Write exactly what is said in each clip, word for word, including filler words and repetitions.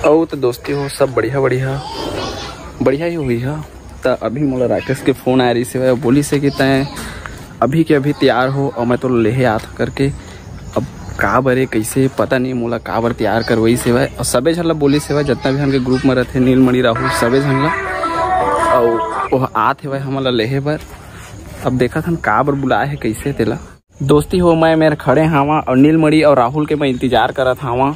अउ तो दोस्ती हो, सब बढ़िया, बढ़िया, बढ़िया ही हुई है। त अभी मोला राकेश के फोन आए रहिस हे, बोलिस हे कि तैं अभी के अभी तैयार हो और मैं तो लेहे आत करके। अब का बरे कैसे पता नहीं मोला का बर तैयार करवइस हे। और सबे झन ला बोलिस हे, जितना भी हमके ग्रुप में रहते, नीलमणि, राहुल, सबे झन ला। और वो आत हे हमन ला लेहे बर। अब देखत हन का बर बुलाए हे, कैसे तेला। दोस्ती हो, मैं मेर खड़े हावा और नीलमणि और राहुल के मैं इंतजार करत हावा।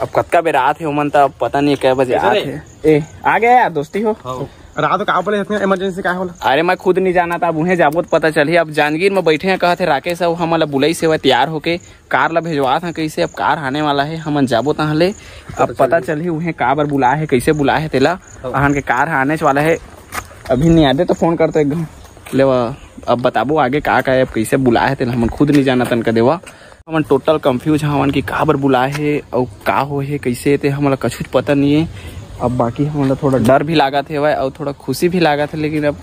अब कतका बेर आत हे ओमन, त अब पता नहीं कै बजे आत हे। ए, आ गया यार, दोस्ती हो। हाँ। रात का बोले इतने इमरजेंसी का होला? अरे, मैं खुद नहीं जाना था, अब उहें जाबो त पता चलही। अब जांजगीर में बैठे हैं, कहत हे राकेश, अब हमन ला बुलाइस हे तैयार होके, कार ला भेजवात हैं कैसे, अब कार आने वाला है, हमन जाबो तहाँ ले, अब पता चलही उहें का बर बुलाए हे, कैसे बुलाए हे तेला। हाँ। अहन के कार ह आने वाला है, अभी नहीं आते तो फोन करते एक घंटा। लेवा, अब बताबो आगे का का है, अब कैसे बुलाए हे तेला हमन खुद नहीं जाना तन का देवा। हमन टोटल कंफ्यूज हवन कि काबर बुलाए हे अउ का हो हे, कैसे ते हमला कछुच पता नहीं है। अब बाकी हमला थोड़ा डर भी लागत हेवय अउ थोड़ा खुशी भी लागत हे, लेकिन अब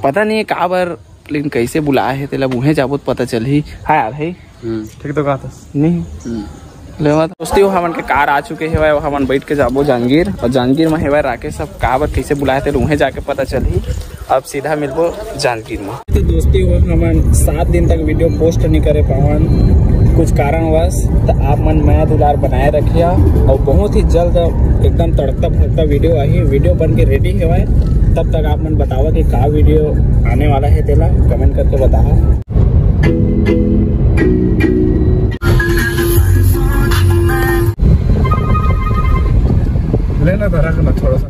पता नहीं है काबर, लेकिन कैसे बुलाए हे तेला उहें जाबो त पता चलही। हाँ यार, है हम्म। ठीक तो कहा था। नहीं। हम्म। लेवा दोस्ती हो, हमन के कार आ चुके हेवय, हमन बैठ के जाबो जांजगीर, और जांजगीर में हेवय राकेश। अब काबर कैसे बुलाए तेला उहें जाके पता चलही। अब सीधा मिलबो जांजगीर में। तो दोस्ती हो, हमन सात दिन तक वीडियो पोस्ट नहीं करे पावन कुछ कारणवश, तो आप मन मया दुलार बनाए रखिया और बहुत ही जल्द एकदम तड़कता भड़कता वीडियो आही। वीडियो बन के रेडी हेवय, तब तक आप मन बतावा कि का वीडियो आने वाला है, तेला कमेंट करके बताहा। लेना था, रखना थोड़ा सा।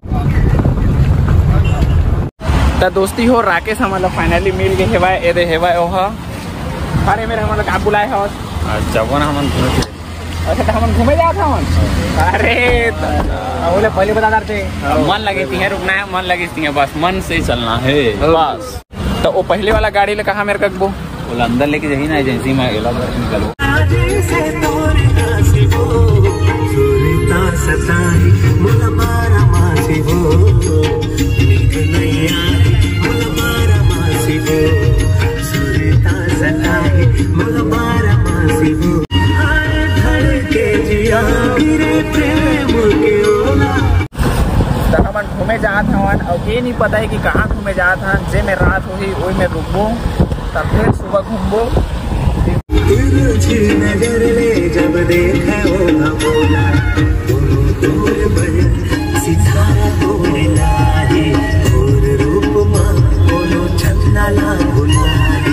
त दोस्ती हो, राकेश हमन ला finally मिल गए हेवय, ए दे हेवय ओहा। अरे मेरे, हमन ला का बुलाए हवस? आज जाबो ना हमन घूमे फिरे। अच्छा, त हमन घूमे जात हवन। अरे, त ओले पहले बता डारते। मन लगे तिहे रुकना है, मन लगे तिहे, बस मन से चलना है। बस। त वो पहले वाला गाड़ी ले कहाँ मेर ककबो? ओला अंदर लेके जाही ना एजेंसी में, एला बाहर निकालो। त हमन घूमे जात हवन, अउ ये नहीं पता है कि कहाँ घूमे जात हन। जे में रात होही, ओही में रुकबो, तब फिर सुबह घूमबो। तिरछी नजर ले जब देखे ओ भगोला, कोनो तोर बन सितारा तोड़ला है, तोर रूप मा कोनो चंदा ला भुला है।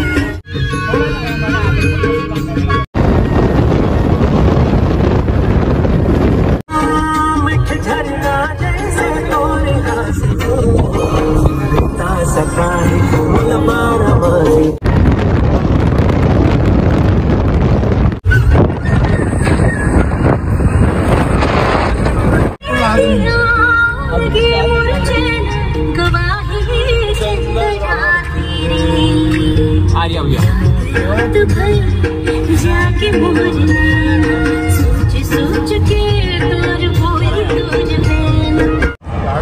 आर्या भैया।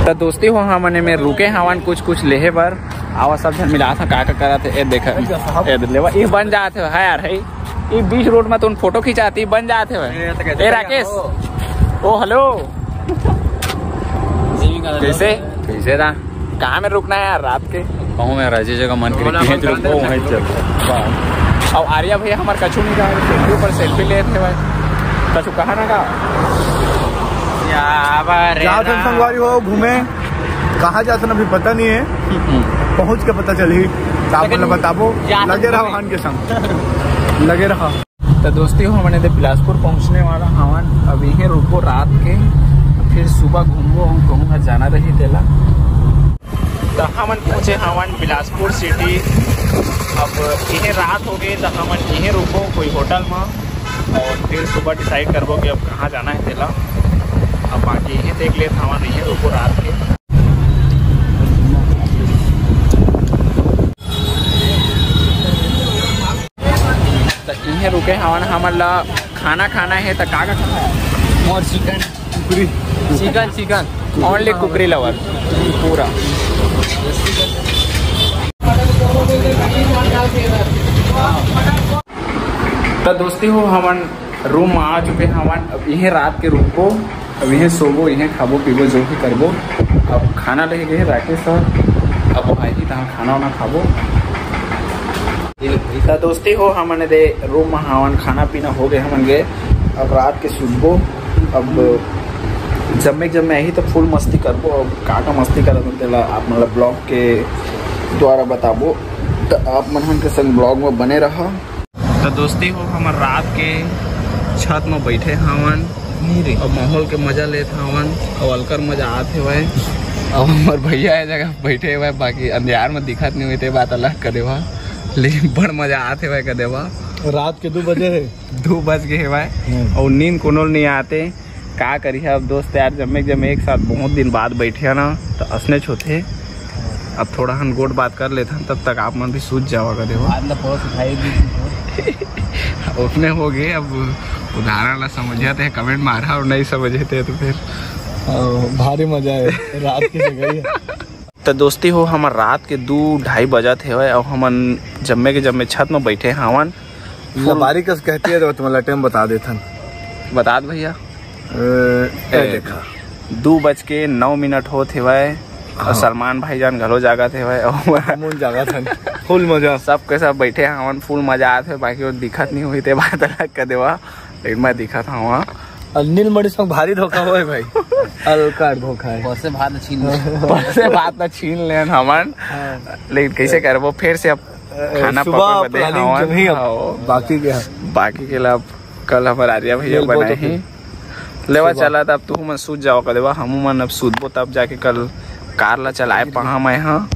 त दोस्ती हो, हमन में रुके हवन कुछ कुछ लेहे बर। आवा सब झन मिलात ह, का का करत हे, ए देख, ए दे लेवा, ई बन जात हे, है यार, है। ई बीच रोड में तुम फोटो खिंचाती, बन जात हे भाई। ए, तो कैसे ए राकेश, ओ हेलो, कैसे कैसे था? कहाँ में रुकना है यार रात के? कहूँ मैं राजे जगह मन करी, कहीं रुकबो, वहीं चल। अब आर्या भैया हमारे कछु नहीं कहा, सेल्फी पर सेल्फी लेते हैं भाई। कछु कहा ना का? जात हन संगवारी हो घूमे, कहाँ जात हन अभी पता नहीं है, पहुँच के पता चलही। आप लेकिन मन ला बताबो, लगे रहो हन के संग, लगे रहो। तो दोस्ती हो, हमन एदे बिलासपुर पहुँचने वाला हवन। अब इहें रुकबो रात के, फिर सुबह घूमबो, हम कहूँ घर जाना रही तेला। तो हमन पहुँचे हवन बिलासपुर सिटी। अब इहें रात हो गई, तो हमन इहें रुकबो कोई होटल में, और फिर सुबह डिसाइड करबो कि अब कहाँ जाना है तेला। अब बाकी इहें देख लेत हवन, इहें रुकबो रात के। त इहें रुके हवन, हमन ला खाना खाना है, त का का खाना है? मोर चिकन। कुकरी। Chicken, chicken. Only कुकरी लवर। पूरा। त दोस्ती हो, हमन रूम में आ चुके हवन। अब इहें रात के रुकबो, अब इहें सोबो, इहें खाबो पीबो, जो भी करबो। अब खाना लेके गए राकेश सर, अब आही तहाँ खाना वाना खाबो। त दोस्ती हो, हमन दे रूम में हावन, खाना पीना हो गए हमन के। अब रात के सुतबो। अब जम्मे के जम्मे आही तो फुल मस्ती करबो। अब का का मस्ती करत हन तेला आप मन ला ब्लॉग के द्वारा बताबो। त आप मन हमन के संग ब्लॉग में बने रहा। तो दोस्ती हो, हमर रात के छत में बैठे हावन। नहीं रे। और माहौल के मजा लेत हावन। और अलकर मजा आत हेवय। अब हमर भैया ए जगह बैठे हेवय, बाकी अंधियार में दिखत नहीं होते, बात अलग कर देवा। लेकिन बड़ मजा आत हेवय कर देवा। रात के दो बजे है। दो बज गए हेवय। हम्म। और नींद कोनो नहीं आते। का करिहा अब दोस्त यार, जम्मे के जम्मे एक साथ बहुत दिन बाद बैठिया ना, तो असनेच होथे। अब थोड़ा हन गोठ बात कर लेथन, तब तक आप मन भी सूत जावा कर देवा। बाद में फोटो उठाई दी। ओतने हो गए, अब उदाहरण ला समझिया ते कमेंट मारा और नहीं समझे ते तो फिर। ओ, भारी मजा है रात की जगह ही। तो दोस्ती हो, हमर रात के दू ढाई बजत हेवय और हमन जम्मे के जम्मे छत में बैठे हावन। लबारी कस कहती है तो तुम्हारा टाइम बता देथन। बता दे भैया। ए, ए, ए, देखा। दू बज के नौ मिनट होत हेवय। और हाँ। सलमान भाईजान घलो जागत हेवय। हमन जागत हन। फुल मजा। सब के सब बैठे हवन, फुल मजा आत हे, बाकी वो दिखत नहीं हुई ते बात अलग कर देवा, लेकिन मैं दिखत हवा। और नीलमणि संग भारी धोखा होए भाई। अलकार धोखा है। परसे भात छीन ले। परसे भात न छीन लेन हमन। हाँ। लेकिन कैसे करबो फिर से अब ए, खाना सुबह पकड़ बदे planning हवन। चलही अब। हाँ। बाकी के। बाकी के ला अब कल हमर आर्या भैया मिलबो तो बनाही। फिर। लेवा सुबह। चला, तब तू मन सूत जाओ कर देवा, हमू मन अब सूतबो, तब जाके कल कार ला चलाए पाहा मैं। हाँ,